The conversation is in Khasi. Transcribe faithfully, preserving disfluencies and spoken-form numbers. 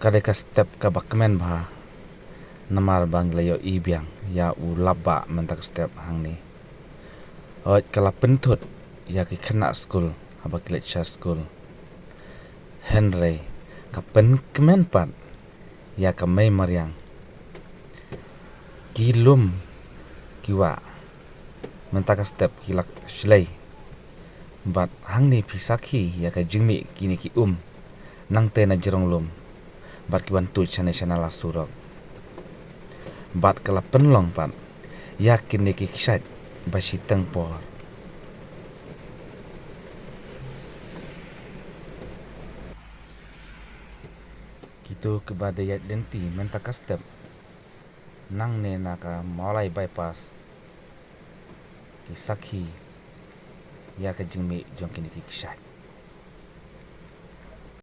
Ka dei ka step kaba kmen bha, namar ba ngi la ïohi biang ïa u lapbah mynta ka step hangne. Hooid, ka la pynthut ïa ki khynnah skul haba ki leit sha skul. Hynrei ka pynkmen pat ïa ka mei mariang. Ki lum ki wah mynta ka step ki la shlei. Bad hangne phi sakhi ïa ka jingmih kine ki um nangtei na jrong lum, bad ki wan tuid shane sha nala surok. Bad ka la pynlong pat ïa kine ki kshaid ba shiteng por. Kito kiba dei ïaid lynti mynta ka step nangne na ka Mawlai Bypass ki sakhi ïa ka jingmih jong kine ki kshaid.